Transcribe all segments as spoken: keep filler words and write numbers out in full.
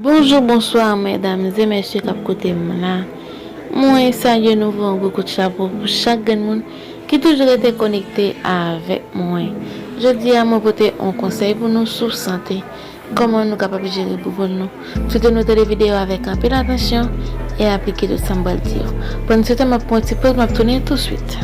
Bonjou, bonswa, medam e mesye k ap koute m la. Mwen salye nou, voye yon gwo kout chapo pou chak grenn moun ki toujou rete konekte avèk mwen. Jodi a, mwen pote yon konsèy pou nou sou sante. Kòman nou kapab jere bouboun nou? M swete nou tande videyo avèk anpil atansyon e aplike tout sa m pral di yo. Pandan se tan, m ap pran yon ti poz, m ap tounen touswit.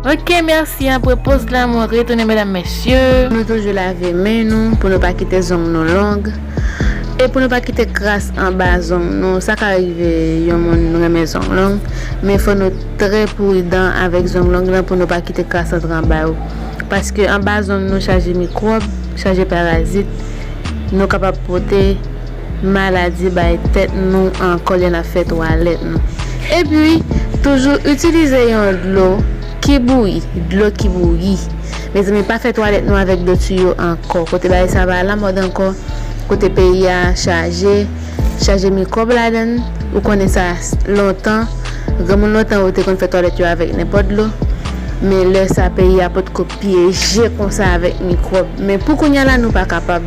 Ok, mèsi. Apre poz la, mwen retounen, medam, mesye. Nou toujou lave men nou pou nou pa kite zong nou long. E pou nou pa kite kras anba zong nou. Sa ka rive yon moun renmen zong long, men fò nou trè pridan avèk zong long lan pou nou pa kite kras antre anba yo. Paske anba zong nou chaje mikwòb, chaje parazit. Nou kapab pote maladi bay tèt nou ankò lè n ap fè twalèt nou. Epi, toujou itilize yon dlo ki bouyi, dlo ki bouyi. Mezanmi, pa fè twalèt nou avèk dlo tiyo ankò. Kote bagay sa pa alamòd ankò, kote peyi a chaje, chaje mikwòb ladan l, ou konnen sa lontan, granmoun lontan yo te konn fè twalèt yo avèk nenpòt dlo, men lè sa peyi a potko pyeje konsa avèk mikwòb. Men pou kounye a la, nou pa kapab.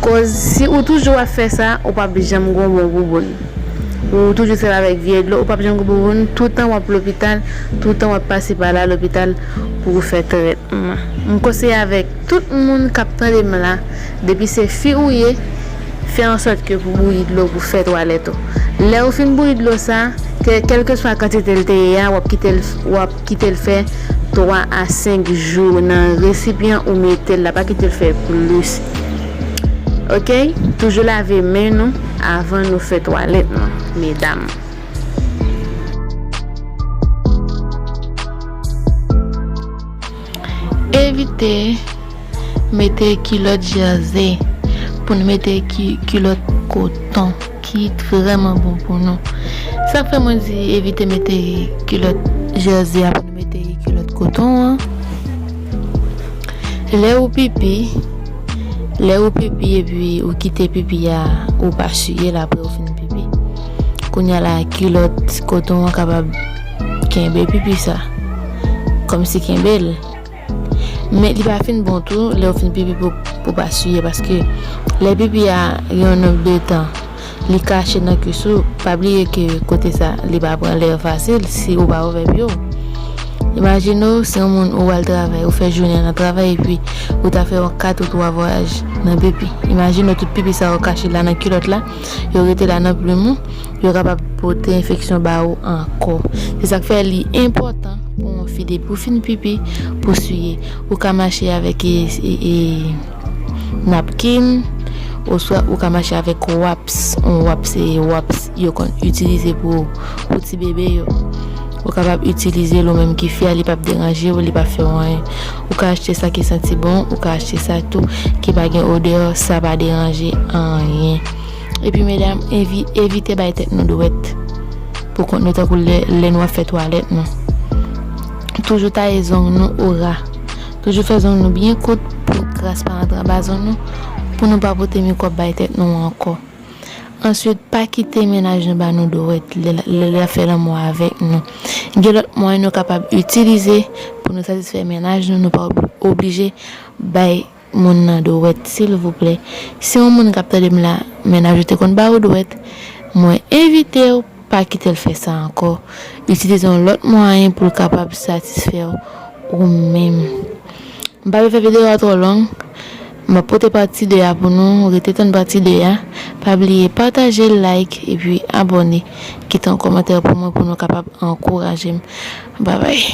Koz si ou toujou ap fè sa, ou p ap janm gon bon bouboun. Ou toujou sèvi avèk vye dlo, ou p ap janm gon bouboun, toutan w ap lopital, toutan w ap pase pa la lopital pou w fè trètman. M konseye avèk tout moun k ap tande m la, depi se fi ou ye, fè ansòt ke pou bouyi dlo pou fè twalèt ou. Lè ou fin bouyi dlo sa, ke, kèlkeswa kantite l te ye a, w ap kite l, w ap kite l fè twa a senk jou nan resipyan ou mete l la, pa kite l fè plis. Ok? Toujou lave men nou avan nou fè twalèt nou, medam. Evite mete kilòt jèze, pou n mete ki, kilòt koton ki vrèman bon pou nou. Sa k fè mwen di evite mete kilòt jèze a pou n mete kilòt koton an. Lè ou pipi, lè ou pipi epi ou kite pipi a, ou pa siye l apre ou fin pipi. Kounye a la, kilòt koton an kapab kenbe pipi sa, kòmsi kenbe l. Men li pa fin bon tou, lè ou fin pipi pou, pou pa siye, paske lè pipi a gen yon nonb de tan, li kache nan kis ou, pa bliye ke kote sa, li pa pran lè fasil si ou pa ouvè pye w. Imajine w, se yon moun ou al travay, ou fè jounen nan travay, epi ou ta fè yon kat ou twa vwayaj nan pipi. Imajine w, tout pipi sa yo kache la nan kilòt la, yo rete la nan plim ou, yo kapab pote enfeksyon ba ou ankò. Se sa k fè li enpòtan pou yon fi depi w fin pipi, pou siye. Ou ka mache avèk e, e, e, napkin, oswa ou ka mache avèk wap. Yon wap se wap yo konn itilize pou, pou ti bebe yo. Ou kapab itilize l ou menm ki fi a, li p ap deranje w, li p ap fè w anyen. Ou ka achte sa ki santi bon, ou ka achte sa tou ki pa gen odè, sa pa deranje anyen. Epi medam, evi-, evite bay tèt nou dwèt pou kont nou, tankou lè, lè nou ap fè twalèt nou. Toujou taye zong nou ora. Toujou fè zong nou byen kout pou kras pa antre anba zong nou, pou nou pa pote mikwòb bay tèt nou ankò. Answit, pa kite mennaj nou ba nou dwèt lè, lè, lè l ap fè lanmou avèk nou. Gen lòt mwayen nou kapab itilize pou nou satisfè mennaj nou, nou pa ob-, oblije bay moun nan dwèt, silvouplè. Si yon moun k ap tande m la, mennaj ou te konn ba ou dwèt, mwen envite w, pa kite l fè sa ankò. Itilize yon lòt mwayen pou l kapab satisfè w ou menm. M pa vle fè videyo a twò long. M ap pote pati de a pou nou. Rete tann pati de a. Pa bliye pataje, like, epi abòne. Kite yon kòmantè pou mwen pou nou kapab ankouraje m. Babay.